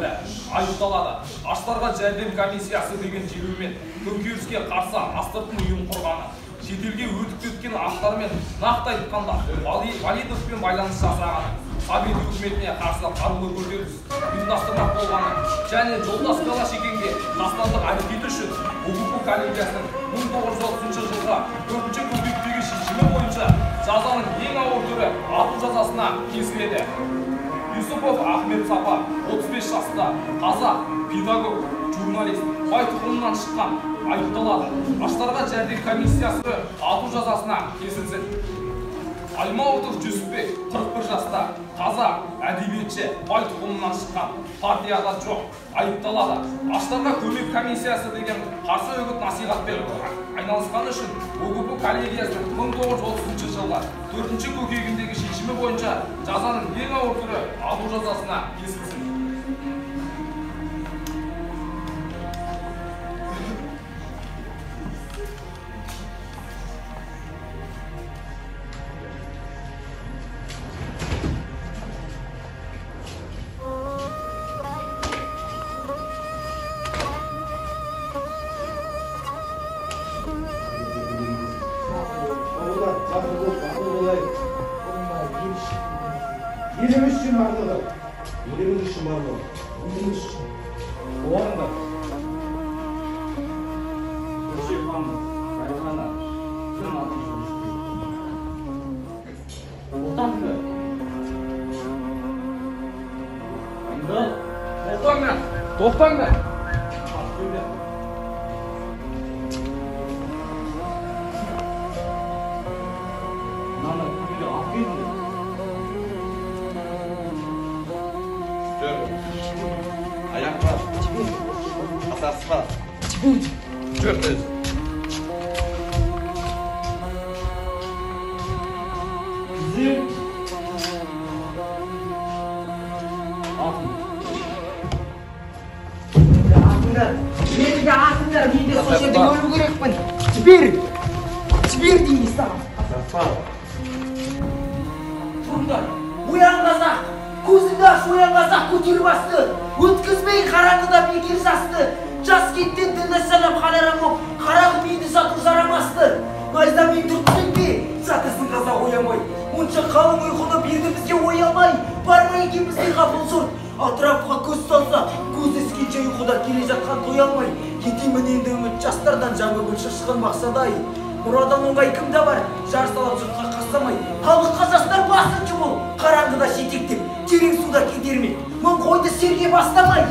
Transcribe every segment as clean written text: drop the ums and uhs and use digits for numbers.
бірі, айыпталады. Аштарға жәрдем комиссиясы деген желеумен төңкеріске қарсы астыртын ұйым құрғаны, шетелге өтіп кеткен ақтармен, нақты айтқанда, Валидовпен байланыс жасағаны, Совет өкіметіне қарсы қарулы көтеріліс ұйымдастырмақ болғаны және жолдас Голощекинге қастандық әрекеті үшін ОГПУ коллегиясының 1930 жылғы 4 қыркүйектегі шешімі бойынша жазаның ең ауыр түрі ату жазасына кесіледі. Юсупов Ахмет Сапар, 35 жаста, қазақ, педагог, журналист, бай тұқымынан шыққан, айыпталады. Аштарға жәрдем комиссиясы ату жазасына кесілсін. Аймауытов Жүсіпбек, 41 жаста, қазақ, әдебиетші, бай тұқымынан шыққан, партияда жоқ, айыпталады. Аштарға көмек комиссиясы деген қарсы үгіт насихатпен айналысқаны үшін ОГПУ коллегиясының 1930 жылғы 4 көкегіндегі шешімі бойынша жазаның ең ауыр түрі ату жазасына кесілсін. Еліміз үшін барлығы. Еліміз үшін барлығы. Еліміз үшін. Оңдар. Көше қанды, Райхана, күн аты жұмыс. Тоқтаңдар. Тоқтаңдар. Тоқтаңдар. Мынаны күнде алып келіңдер. Аяқ бар. Атасы бар. Жүр өзі. Bizim Атыңдар, мені де атыңдар, мен де сол жерде өлу керекпін. Жібер, жібер деймін саған. Тұрыңдар, оян қазақ, көзіңді аш, оян қазақ, көтер басты. Өткізбей қараңғыда бекер жасты. Жас кеттен дінді санап халарам боп, қарағы миды сату жарамасты. Найзамен түртсең де, жатырсың қазақ оямай. Онша қалың ұйқыны берді бізге оямай. Бар ма екен бізде ғапыл жұрт? Атырапқа көз салса, көз іскенше ұйқыда келе жатқан тоя алмай. Кетемін енді үміт жастардан жаңа гүл шашқан бақшадай. Мұрадан оңай кімде бар, жар салып жұртқа қасамай. Халыққа жастар басыншы бол, қараңғыда жетектеп, терең суда кедермек. Мың қойды серге бастамай.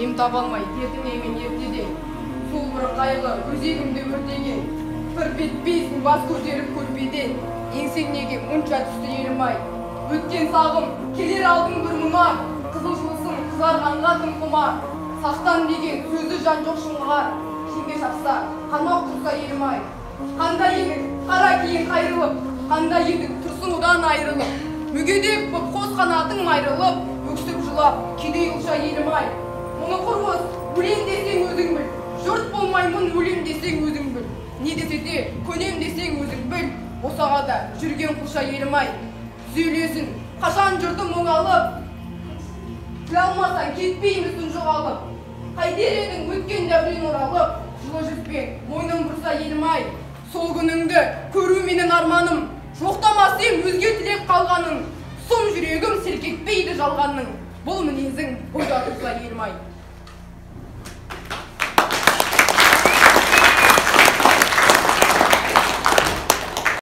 Ем таба алмай дертіңе мен ертеден, сол бір қайғы өзегімді өртеген. Тырп етпейсің бас көтеріп көрпеден, еңсең неге мұнша түсті елім-ай. Өткен сағым, келер алдың бір мұнар, қызыл жылсың қызарғанға тым құмар. Сақтан деген сөзі жан жоқ шыңғар, шеңге шапса, қанау тұрса елім-ай. Қандай едің, қара кейін қайырылып, қандай едің, тұрсың одан айырылып. Мүгедек боп қос қанатың майрылып, өксіп жылап, кедей ұлша елім-ай. Мұны құрғыз, өлем десең өзің біл, жұрт болмаймын өлем десең өзің біл. Не десе де, көнем десең өзің біл, босағада жүрген құлша елім-ай. Түзелесің, қашан жұртым оңалып, тіл алмасаң кетпейміз үн жоғалып. Қайтер едің өткен дәурен оралып, жылы жүзбен мойның бұрса елім-ай. Сол күніңді көру менің арманым, жоқтамас ем өзге тілек қалғаның. Сұм жүрегім селк етпейді жалғанның, бұл мінезің бойда тұрса елім-ай.